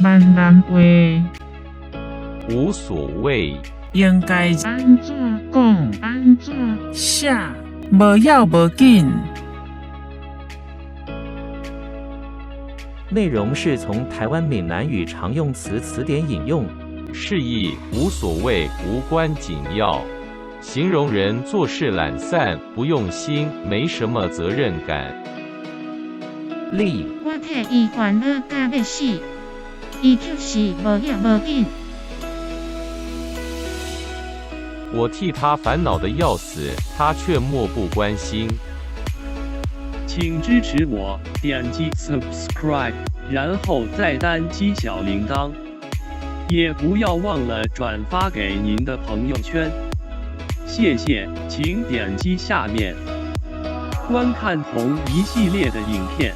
閩南話。無所謂。應該按怎講？按怎寫？無要無緊。內容是從台灣閩南語常用詞詞典引用。釋義：無所謂，無關緊要，形容人做事懶散、不用心，沒什麼責任感。例：我替伊煩惱甲欲死，伊卻是無影無緊。我替他煩惱得要死，他卻漠不關心。請支持我，點擊 subscribe，然後再單擊小鈴鐺，也不要忘了轉發給您的朋友圈。謝謝，請點擊下面觀看同一系列的影片。